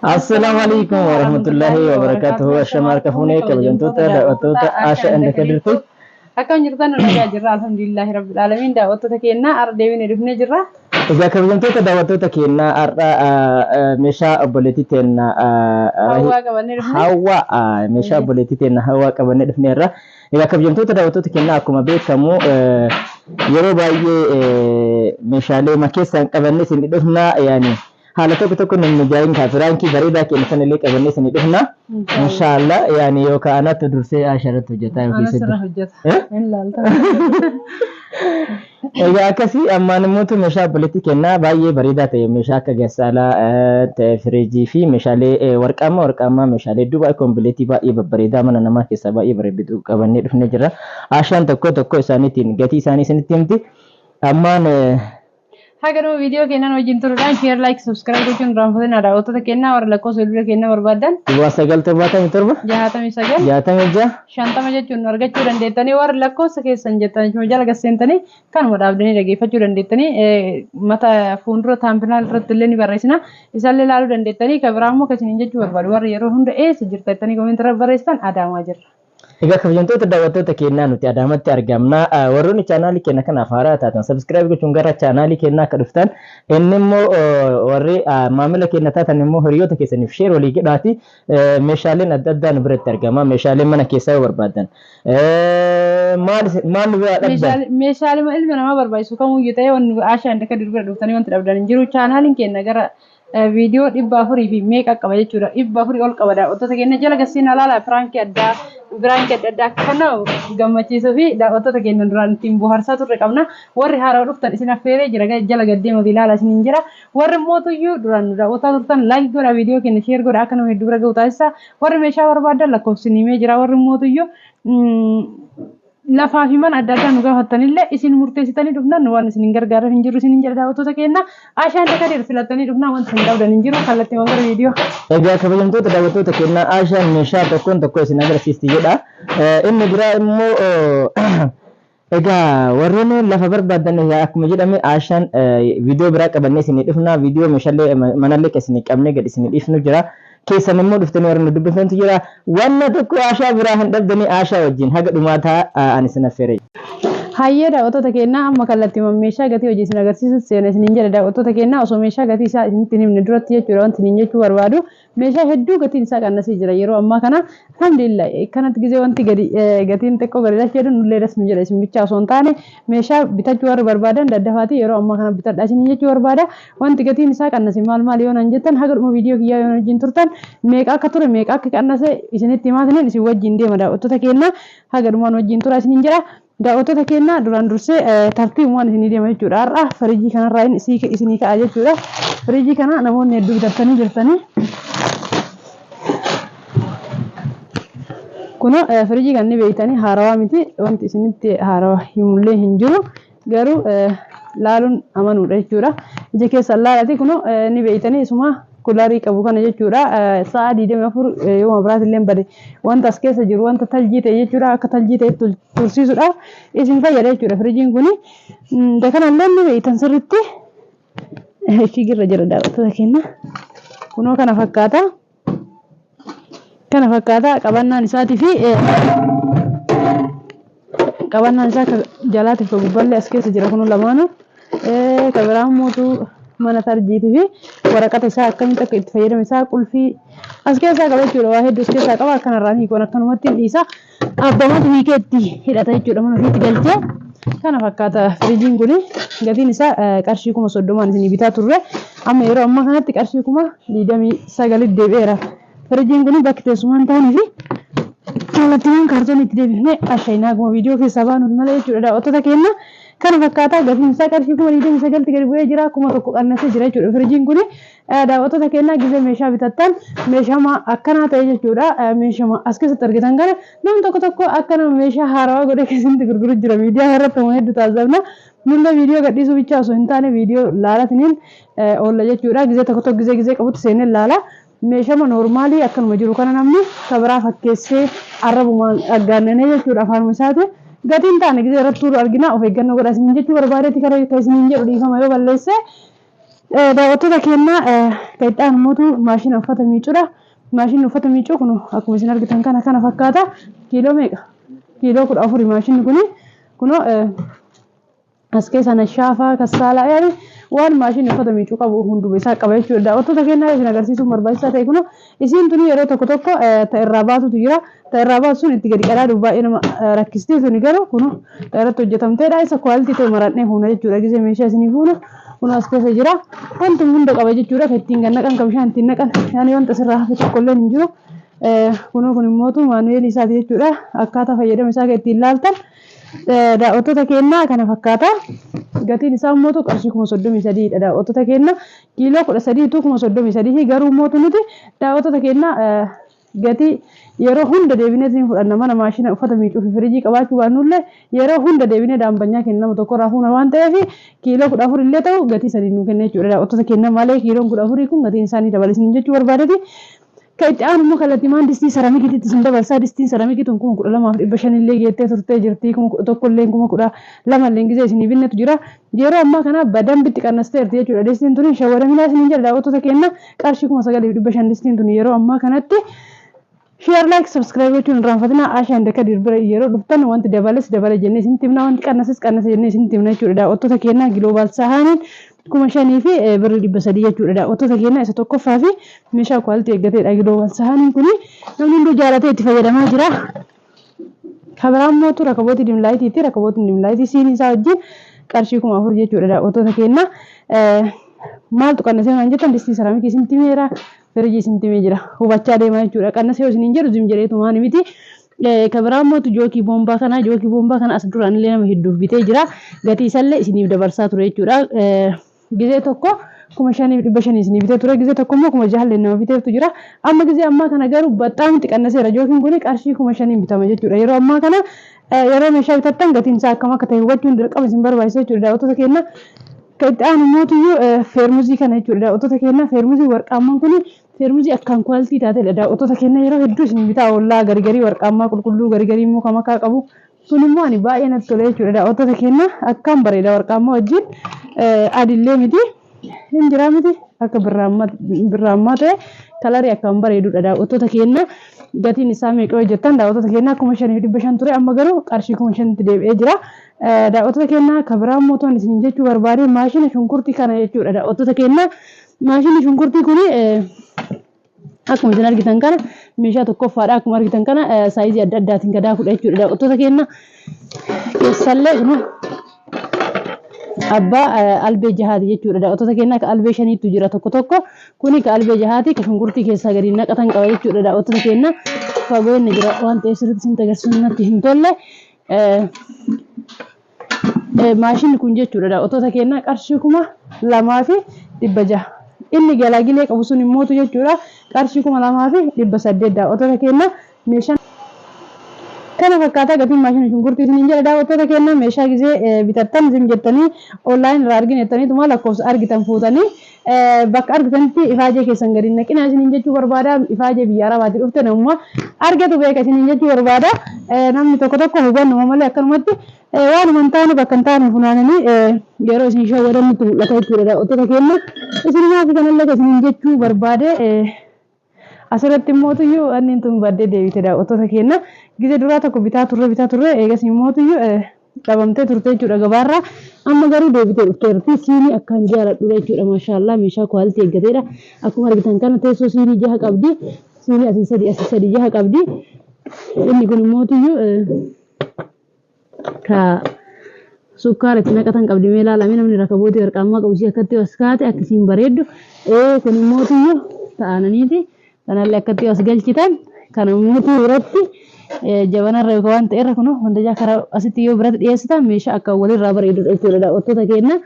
Assalaamu alaikum warahmatullahi wabarakatuhu. Ashama harka fuunee kabajamtoota daawwattoota Asha and Kadirtu. Akkam jirtan? Nagaa jirra, alhamdulillahi rabbil aalamiin. Daawwattoota keenyaa, har'a deebinee dhufnee jirra. Egaa kabajamtoota daawwattoota keenyaa, har'a meeshaa obboleettii teenna Hawwaa qabannee dhufne. Hawwaa, meeshaa obboleettii teenna Hawwaa qabannee dhufneerra. Egaa kabajamtoota daawwattoota keenyaa, akkuma beekamu yeroo baay'ee meeshaalee makeessaan qabannee isin dhufna, yaani haala tokko tokko namni jaayin kaa firaankii bareedaa keenya sanillee qabannee isin dhufna. Inshaallah, yaani yookaan anatti dursee Ashaarratti hojjetaa yookiin Anas irra hojjeta. Hin laalta. Egaa akkasii ammaan immoo meeshaa obboleettii kennaa baay'ee bareedaa ta'e, meeshaa akka gassaalaa ta'e, firiijii fi meeshaalee warqaammaa warqaammaa, meeshaalee Dubaay kompileetii baay'ee babbareedaa mana namaa keessaa baay'ee bareedu qabannee dhufnee jirra. Ashaan tokko tokko isaaniitiin gatii isaanii isinitti himti. Ammaan Haga dhuma viidiyoo keenyan wajjin turuudhaan share, like, subscribe gochuun irraanfatina. Daawwattoota keenyaa, warra lakkoofsa bilbila keenyaa barbaadan 0977 69 66 50 jechuun argachuu dandeettanii, warra lakkoofsa keessan jettan jala gasseentanii kanuma dhaabdanii dhageeffachuu dandeettanii, mata fuuldura thumbnail irratti illee ni barreessina, isaallee ilaaluu dandeettanii. Kan biraa immoo akkasiniin jechuu barbaadu, warra yeroo hunda eessa jirta jettanii comment irra barreessitan, Adaamaa jirra. Egaa kabajamtoota daawwattoota keenyaa, nuti Adaamatti argamna. Warroonni chaanaalii keenya kanaaf haaraa taatan subscribe gochuun gara chaanaalii keenyaa akka dhuftan, inni immoo warri maamila keenya taatan immoo hiriyoota keessaniif share walii godhaati. Meeshaaleen adda addaa nu biratti argama. Meeshaaleen mana keessaa yoo barbaadan. Maal maal nu biraa dhabdan? Meeshaalee ilma namaa barbaachisu kamuyyuu ta'e, wanni Ashaan akka bira dhuftanii wanti dhabdan hin jiru. Chaanaaliin keenya gara viidiyoo 400 fi meeqa qaba jechuudha. 400 ol qaba. Daawwattoota keenya, jala gassiin alaala piraankii addaa, piraankii adda addaa akka nama gammachiisuu fi daawwattoota keenya duraan ittiin bohaarsaa turre qabna. Warri haaraa dhuftan isin affeeree jira, jala gaddeemati ilaala isiniin jira. Warri mootuyyuu duraan nu daawwataa turtan like godhaa, viidiyoo keenya share godhaa, akka nama hedduu bira gahu taasisa. Warri meeshaa barbaadan lakkoofsi himee jira. Warri mootuyyuu lafaa fi mana adda addaa nu gaafattanillee isin murteessitanii dhufnan waan isin hin gargaarreef hin jiru isin jedha. Daawwattoota keenya, Ashaan Kadir filattanii dhufnaan wanti isin dhabdan hin jiru. Kallattiiwwan gara viidiyoo. Egaa kabajamtoota daawwattoota keenyaa, Ashaan meeshaa tokkoon tokko isin agarsiisti jedha. Inni biraa immoo egaa warreen lafa barbaadan, akkuma jedhame Ashaan viidiyoo biraa qabannee isinii dhufna. Viidiyoo meeshaalee manallee kan isinii qabnee gad isinii dhiifnu jira. Keessan immoo dhuftanii warra nu dubbiftantu jira. Wanna tokko Ashaa biraa hin dhabdanii, Ashaa wajjin haga dhumaataa ani isin affeere. Hayyee daawwattoota keenyaa, amma kallattiiwwan meeshaa gatii hojii isin agarsiisutti seena isiniin jedha. Daawwattoota keenyaa, osoo meeshaa gatii isaa isinitti hin himne duratti jechuudha, wanti isiniin jechuu barbaadu meeshaa hedduu gatiin isaa qannasee jira yeroo ammaa kana, alhamdulillah. Kanatti gizee wanti gadi gatiin xiqqoo gadi lachee jedhu nullee das nu jedha. Isin bichaa osoo hin taane meeshaa bitachuu warri barbaadan daddafaati yeroo ammaa kana bitadha isiniin jechuu barbaada. Wanti gatiin isaa qannase maal maal yoo nan jettan, haga dhuma viidiyoo kiyyaa yoo wajjin turtan meeqa akka ture, meeqa akka qannase isinitti himaatiniin isin wajjin deema. Daawwattoota keenyaa, haga dhumaan wajjin tura isiniin jedha. Daawwattoota keenya, duraan dursee tartiibumaan isinii deema jechuudha. Har'a firiijii kanarraa isinii ka'a jechuudha. Firiijii kana namoonni hedduu bitattanii jirtanii. Kun firiijii kan ni beektanii, haarawaa miti. Wanti isinitti haarawaa himullee hin jiru. Garuu laaluun amanuudha jechuudha. Ija keessan laalati, kun ni beektanii, isuma cooler qabu kana jechuudha. Sa'a 24 yoo biraati illee bade wanta as keessa jiru wanta taljii ta'e jechuudha. Akka taljii ta'e tursiisuudhaaf isin fayyada jechuudha. Firiijiin kuni dakanallee ni beektan sirriitti ishigirra jira, daawwattoota keenya. Kunoo kana fakkaata. Kana fakkaata qabannaan isaatii fi qabannaan isaa jalaatiif ka gubballee as keessa jira kun lamaanuu. Ka biraa mootu mana tarjiitii fi waraqata isaa akkamitti akka itti fayyadame isaa, qulfii as keessaa qaba jechuudha. Waa hedduu as keessaa qaba. Akkanarraan hiikoon akkanumatti hin dhiisa. Abbamatu hiikee itti hidhata jechuudha, mana ofiitti galchee. Kana fakkaata firiijiin kun. Gatiin isaa qarshii 30,000n isinii bitaa turre. Amma yeroo ammaa kanatti qarshii 29,000tti deebi'eera. Firiijiin kun bakki teessumaa hin taanee fi kallattiiwwan kaartoonii itti deebifnee ashaayinaa akkuma viidiyoo keessaa baanuuf malee jechuudha, daawwattoota keenya. Kana fakkaata, gatiin isaa qarshii 29,000tti gadi bu'ee jira, 1000 qannasee jira jechuudha firiijiin kun. Daawwattoota keenya, gizee meeshaa bitattan meeshaa akkanaa ta'e jechuudha. Meeshaa as keessatti argitan kana namni tokko tokko akka nama meeshaa haarawaa godhee keessatti gurguru jira. Miidiyaa irratti waan hedduu taasifna. Nullee viidiyoo gadhiisuu bichaa osoo hin taane viidiyoo laalatiniin oolla jechuudha. Gizee tokko tokko gizee gizee qabutti seenee laala. Meeshama normal akkanuma jiru kana namni kabiraa fakkeessee arrabumaan aggaannanee jechuudha, afaanuma isaati. Gatiin taane gizee irratti tuulu argina, of eeggannoo godha isiniin jechuu barbaadeeti kana kan isiniin jedhu, dhiifama yoo balleesse. Daawwattoota keenya, kan itti aanu immoo maashina uffata miicuudha. Maashinni uffata miicuu kun akkuma isin argitan kana fakkaata. Kiiloo meeqa? Kiiloo 14 maashinni kuni. Kunoo as keessa nashaafaa, kassaalaa, yaani waan maashinni uffata miicuu qabu hunduma isaa qaba jechuudha. Daawwattoota keenya, isin agarsiisuun barbaachisaa ta'e kunoo isiin tuni yeroo tokko tokko ta irraa baatutu jira. Ta irraa baatu sun itti gadi qadaaduuf baay'ee nama rakkisti. Tuni garuu kunoo ta irratti hojjetamteedha. Isa quality ta'e marannee fuuna jechuudha. Gisee meeshaa isinii fuuna kunoo as keessa jira. Wantuma hunda qaba jechuudha. Kan ittiin gad naqan, kan bishaan ittiin naqan, yaani wanta asirraa hafe tokkollee hin jiru. Kunoo kun immootu maanuweelii isaati jechuudha. Akkaataa fayyadama isaa kan ittiin laaltan. Daawwattoota keenya, kana fakkaata. Gatiin isaa immoo qarshii 33,000dha, daawwattoota keenya. Kiiloo 13tu 33,000. Garuu immoo nuti, daawwattoota keenya, gatii yeroo hunda deebinee isin fudhanna. Mana maashina uffata miicuu fi firiijii qabaachuu baannullee, yeroo hunda deebinee daambanyaa keenya nama tokko irraa fuuna waan ta'eef, kiiloo 14 illee ta'u gatii sadiin nuu kenna jechuudha, daawwattoota keenya, malee kiiloon 14 kun gatiin isaanii dabale isiniin jechuu barbaadeti. Kan itti aanu immoo kallattiimaan distii saramikiitti isin dabarsaa. Distiin saramikii tun 12,500 illee geettee turtee jirti. 11,000 illee, 12,000 illee gisee isinii binnetu jira. Yeroo ammaa kana badambitti qannasteerti jechuudha. Distiin tun shawwadaminaa isiniin jedha, daawwattoota keenya, qarshii 9,500 distiin tun yeroo ammaa kanatti. Share, like, subscribe gochuun hin irraanfatinaa. Ashaan Kadir bira yeroo dhuftan wanti dabales dabale jennee isinitti himna, wanti qannases qannase jennee isinitti himna jechuudha. Daawwattoota keenya, Global sahaaniin 5,000 fi birrii 300 jechuudha. Daawwattoota keenya, isa tokkoffaa fi meeshaa quality eeggateedha. Global sahaaniin kuni namni hunduu jaalatee itti fayyadamaa jira. Kabiraan mootu rakabootii dim lightiiti. Rakabootiin dim lightii siinii isaa wajjin qarshii 4,000 jechuudha, daawwattoota keenya. Maaltu qannasee waan jettan, distii saraamikii isinitti himeera. Firiijii isinitti himee jira. Hubachaa deemaa jechuudha. Qannasee yoo isiniin jedhu zim jedheetumaan miti. Kabiraan mootu jookii boombaa kana, jookii boombaa kana as duraan illee nama hedduuf bitee jira. Gatii isallee isiniif dabarsaa ture jechuudha. Gizee tokko 5,500 isinii bitee ture. Gizee tokko immoo 6,000llee nama biteetu jira. Amma gizee ammaa kana garuu baxxaamitti qannaseera. Jookiin kun qarshii 5,000n bitama jechuudha. Yeroo ammaa kana yeroo meeshaa bitattan gatiin isaa akkam akka ta'e hubachuun dirqama isin barbaachisa jechuudha, daawwattoota keenya. Kan itti aanu mootuyyuu feermuzii kana jechuudha, daawwattoota keenya. Feermuzii warqaammaan kun feermuzii akkaan quality taatedha, daawwattoota keenya. Yeroo hedduu isin bitaa oollaa gargarii warqaammaa qulqulluu, gargarii immoo kan makaa qabu. Sun immoo ani baay'ee natti tole jechuudha, daawwattoota keenya. Akkaan bareeda, warqaammaa wajjin adillee miti hin jiraa miti, akka birraammaa ta'e colorii akkaan bareedudha, daawwattoota keenya. Gatiin isaa meeqa yoo jettan, daawwattoota keenya, 5,500 ture, amma garuu qarshii 5,000tti deebi'ee jira. Daawwattoota keenya, kan biraa immoo isin jechuu barbaade maashina shunkurtii kana jechuudha, daawwattoota keenya. Maashinni shunkurtii kuni akkuma isin argitan kana meeshaa tokkoffaadha. Akkuma argitan kana saayizii adda addaatiin gadaa fudha jechuudha, daawwattoota keenya. Keessallee kun abbaa albee jahaati jechuudha, daawwattoota keenya. Ka albee shaniitu jira tokko tokko. Kuni ka albee jahaati, ka shunkurtii keessaa gadi naqatan qaba jechuudha, daawwattoota keenya. Fagoo inni jira waan ta'eef sirriitti isin agarsiisuun natti hin tolle. Maashinni kun jechuudha, daawwattoota keenya, qarshii 2,600. Inni galaagilee qabu sun immootu jechuudha qarshii 2,800, daawwattoota keenya. Meeshaan kana fakkaataa gatiin maashina shunkurtii isiniin jedha, daawwattoota keenya. Meeshaa gizee bitattan zim jettanii online irraa argine jettaniituma lakkoofsa argitan fuutanii bakka argitanitti ifaajee keessan gadi naqinaa isiniin jechuu barbaada. Ifaajee biyya Arabaatii dhufte namuma argatu beeka isiniin jechuu barbaada. Namni tokko tokko hubannuma malee akkanumatti waanuma hin taane bakka hin taane funaananii yeroo isin shawwadan nutti mul'ata jechuudha, daawwattoota keenya. Isinumaa fi kanallee isiniin jechuu barbaade. Asirratti immootuyyuu wanni tun baddee deebite, daawwattoota keenya. Gizee duraa tokko bitaa turre, bitaa turre, eegas immootuyyuu dhabamtee turte jechuudha gabaarraa. Amma garuu deebitee dhufteerti. Siinii akkaan jaaladhudha jechuudha. Maashaallah, meeshaa quality eeggateedha. Akkuma argitan kana teessoo siinii jaha qabdi. Siinii asii sadi, asii sadi, jaha qabdi. Inni kun immootuyyuu ka sukkaara itti naqatan qabdi. Mee ilaalame, namni rakabootii warqaammaa qabu ishee akkatti as kaate akkasiin bareeddu. Kun immootuyyuu ta'ananiiti. Kanallee akkatti as galchitan, kana immootu biratti jabanarra yookaan waan ta'erra kun wanta jaa karaa asitti yoo biratti dhiyeessitan meeshaa akka walirraa bareedudha jechuudha, daawwattoota keenya.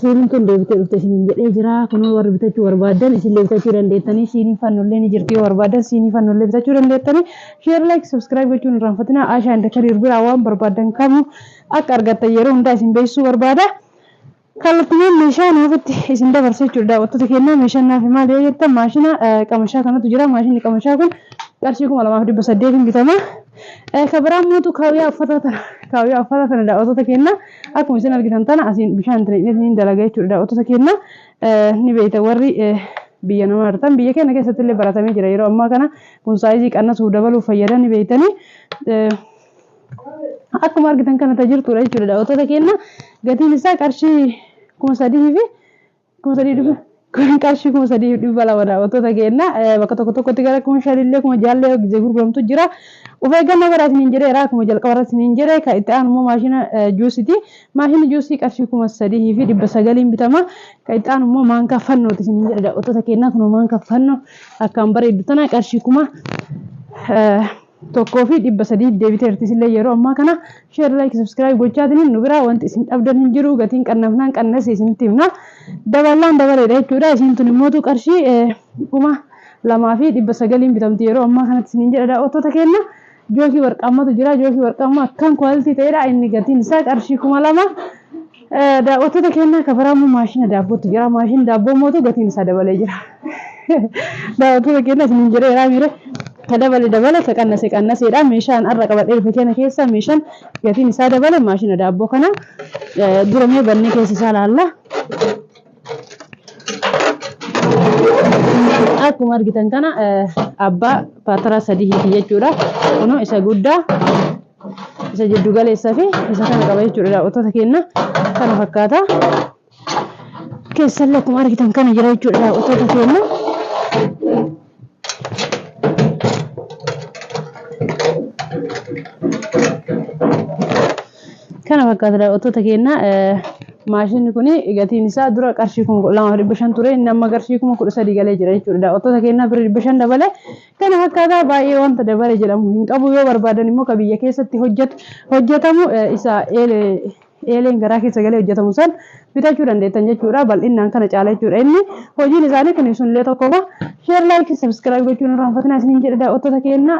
Siiniin tun deebitee dhufte isiniin jedhee jira. Kunoo warri bitachuu barbaadan isinillee bitachuu dandeettanii. Siiniin fannollee ni jirti, yoo barbaadan siinii fannollee bitachuu dandeettanii. Share, like, subscribe gochuun hin irraanfatinaa. Ashaa inda Kadiir biraa waan barbaadan kamuu akka argattan yeroo hundaa isin beeksisuu barbaada. Kallattiiwwan meeshaa naafitti isin dabarsa jechuudha, daawwattoota keenya. Meeshaan naafi maali yoo jettan, maashina qamashaa kanatu jira. Maashinni qamashaa kun Qarshii 2800 bitama. Ka biraa immoo kaawwiyaa uffata tana kaawwiyaa uffata tana daawwattoota keenya akkuma isin argitan tana asiin bishaan itti dalaga jechuudha daawwattoota keenya ni beekta warri biyya namaa jirtan biyya keenya keessatti illee baratamee jira yeroo ammaa kana kun saayizii qannasuuf dabaluuf fayyadan ni beektanii. Akkuma argitan kana tajirtuudha jechuudha daawwattoota keenya gatiin isaa qarshii 3000 fi 3000 dhufa. Kun qarshii 3200 daawwattoota keenya bakka tokko tokkotti gara 5000 illee 6000 gisee gurguramtu jira. Of eeggannoo godhaa isiniin jedheera akkuma jalqaba irratti isiniin jedhe kan itti aanu immoo maashina juusiiti. Maashinni juusii qarshii 3900 bitama. Kan itti aanu immoo maankaa fannooti isiniin jedhe daawwattoota keenya kun maankaa fannoo akkaan bareeddu tana qarshii 1300 deebiteertis illee yeroo ammaa kana share like subscribe gochaatiin nu biraa wanti isin dhabdan hin jiru gatiin qannafnaan qannase isinitti himna. Daballaan dabaleedha jechuudha. Isiin tun immootu qarshii 2900 bitamti yeroo ammaa kanatti isiniin jedha daawwattoota keenya. Jookii warqaammatu jira. Jookii warqaammaa akkaan quality ta'edha. Inni gatiin isaa qarshii 2000. Daawwattoota keenya kan biraa immoo maashina daabbootu jira. Maashinni daabboo mootu gatiin isaa dabalee jira. Daawwattoota keenya isiniin jedheera miire ka dabale dabale ka qannase qannaseedha. Meeshaan har'a qabadhee dhufe kana keessa meeshaan gatiin isaa dabale maashina daabboo kana dura mee bannee keessa isaa laalla. Akkuma argitan kana abbaa paataraa sadiiti jechuudha. Kunoo isa guddaa isa jiddu galeessaa fi isa kana qaba jechuudha daawwattoota keenya kana fakkaata. Keessallee akkuma argitan kana jira jechuudha daawwattoota keenya. Kana fakkaata daawwattoota keenya maashinni kun gatiin isaa dura qarshii 2500 ture inni amma qarshii 13,000 galee jira jechuudha. Daawwattoota keenya birrii 500 dabale kana fakkaata baay'ee wanta dabale jedhamu hin qabu yoo barbaadan immoo ka biyya keessatti hojjetamu isa eeleen garaa keessa galee hojjetamu san bitachuu dandeettan jechuudha. Bal'inaan kana caala jechuudha. Inni hojiin isaanii kun sunillee tokkoma. Share like subscribe gochuun irraanfatinaa isiniin jedha daawwattoota keenya.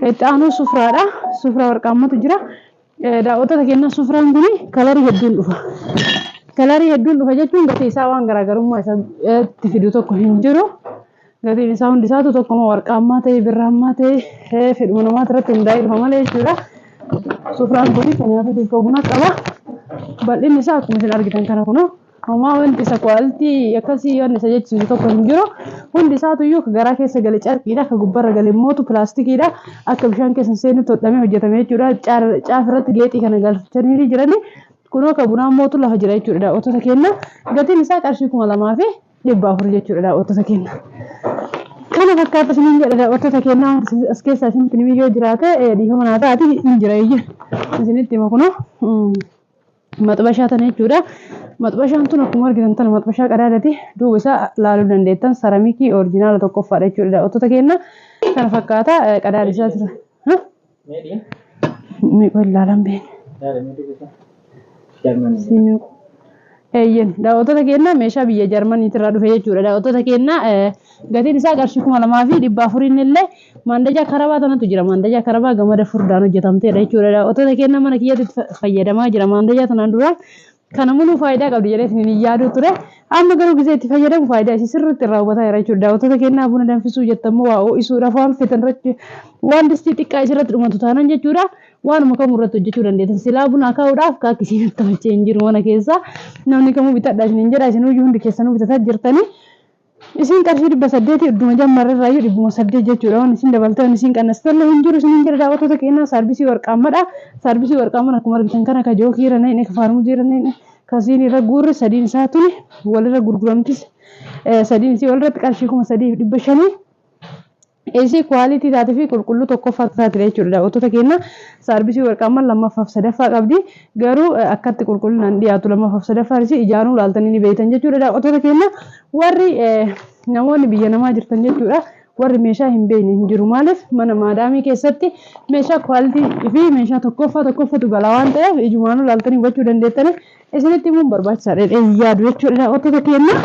Itti aanu sufraadha. Sufraa warqaammatu jira. Daawwattoota keenya sufraan kun kalarii hedduun dhufa. Kalarii hedduun dhufa jechuun gatii isaa waan garaagarummaa isa itti fidu tokko hin jiru. Gatiin isaa hundi isaatu tokkuma warqaammaa ta'e birraammaa ta'e fedhuma namaa irratti hundaa'ee dhufa malee jechuudha. Sufraan kun kan nyaata xiqqoo buna qaba. Bal'inni isaa akkuma isin argitan kana kunoo homaa wanti isa quality akkasii wanti isa jechisiisu tokko hin jiru. Hundi isaatu iyyuu garaa keessa gale carqiidha. Akka gubbarra gale immootu pilaastikiidha. Akka bishaan keessa hin seennetti hodhamee hojjetame jechuudha. Caaf irratti geexii kana galchanii jirani. Kunoo kan bunaa mootu lafa jira jechuudha daawwattoota keenya. Gatiin isaa qarshii 2400 jechuudha daawwattoota keenya. Kana fakkaata isiniin jedha daawwattoota keenya as keessaa isinitti himii yoo jiraate dhiifama naa taati hin jira iyyuu isinitti hima kunoo. Maxbashaa tana jechuudha. Maxbashaan tun akkuma argitan tana maxbashaa qadaadati duuba isaa laaluu dandeettan saramikii orijinaala tokkoffaadha jechuudha daawwattoota keenya. Kana fakkaata qadaada isaa jira. Meeqa ilaalan beekne. Eeyyen daawwattoota keenya meeshaa biyya Jarmaniitirraa dhufe jechuudha. Daawwattoota keenya gatiin isaa qarshii 2400 illee maandajaa karabaa tanatu jira. Maandajaa karabaa gamada furdaan hojjetamteedha jechuudha. Daawwattoota keenya mana kiyyatti fayyadamaa jira. Maandajaa tanaan dura kana muluu faayidaa qabdi jedhee isin hin yaadu ture. Amma garuu gisee itti fayyadamu faayidaa isii sirriitti irraa hubataa jira jechuudha. Daawwattoota keenyaa buna danfisuu jettammoo waa ho'isuudhaaf waan fetan irratti waan distii xiqqaa isirratti dhumatu taanan jechuudha. Waanuma kamuu irratti hojjechuu dandeettan. Silaa buna akaa'uudhaaf kaakki isin tolchee hin jiru mana keessa. Namni kamuu bitadha isiniin jedha. Isin hundi keessanuu bitataa jirtanii. Isin qarshii 800 idduma jammarre irraayyuu 800 jechuudha. Waan isin dabaltee waan isin qannasitallee hin jiru isiniin jedha daawwattoota keenyaa saarbisii warqaammadha. Saarbisii warqaamman akkuma argitan kana ka jookii irra naqne ka faarmuzii irra naqne ka siinii irra guurre sadiin isaa tuni walirra gurguramtis sadiin isii walirratti qarshii 3500. Isii quality taatee fi qulqulluu tokkoffaa taatee jechuudha daawwattoota keenya. Saarbisii warqaamman lammaffaaf sadaffaa qabdi. Garuu akkatti qulqullinaan dhiyaatu lammaffaaf sadaffaan isii ijaanuu laaltanii ni beektan jechuudha daawwattoota keenya. Warri namoonni biyya namaa jirtan jechuudha. Warri meeshaa hin beekne hin jiru. Maaliif mana maadaamii keessatti meeshaa quality fi meeshaa tokkoffaa tokkoffatu gala waan ta'eef ijumaanuu laaltanii hubachuu dandeettanii isinitti himuun barbaachisaadha jedhee yaadu jechuudha daawwattoota keenya.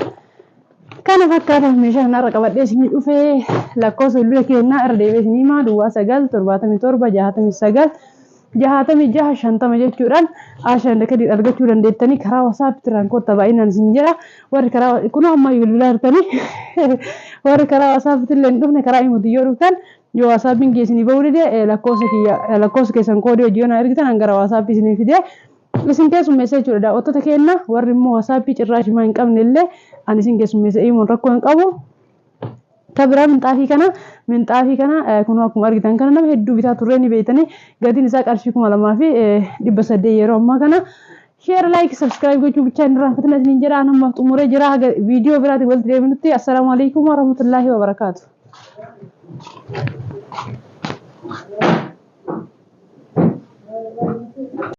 Kana fakkaata meeshaan har'a qabadhee isinii dhufee lakkoofsa bilbila keenyaa irra deebi'ee isinii himaa duwwaa 9 77 69 66 50 jechuudhaan Aashaa Indakadiir argachuu dandeettanii karaa WhatsApp kottaa baay'inaan isin jedha. Warri karaa kun amma bilbilaa jirtanii warri karaa WhatsApp illee hin dhufne karaa imuuti yoo dhuftan yoo WhatsAppiin keessanii bahuu dide lakkoofsa kiyya lakkoofsa keessan koodii hojii yoo na ergitan an gara WhatsApp isinii fidee isin keessummeessa jechuudha. Daawwattoota keenya warri immoo WhatsApp cirraa shimaa hin qabne illee ani isin keessummeessa imuun rakkoo hin qabu. Kabiraa minxaafii kana kun akkuma argitan kana nama hedduu bitaa turre ni beektanii gatiin isaa qarshii 2800 yeroo ammaa kana. Share, like, subscribe gochuu bichaa hin irraanfatina isiniin jedha. An ammaaf xumuree jira. Haga viidiyoo biraatiin walitti deebinutti assalaamu alaikum warahmatullaahi wabarakaatu.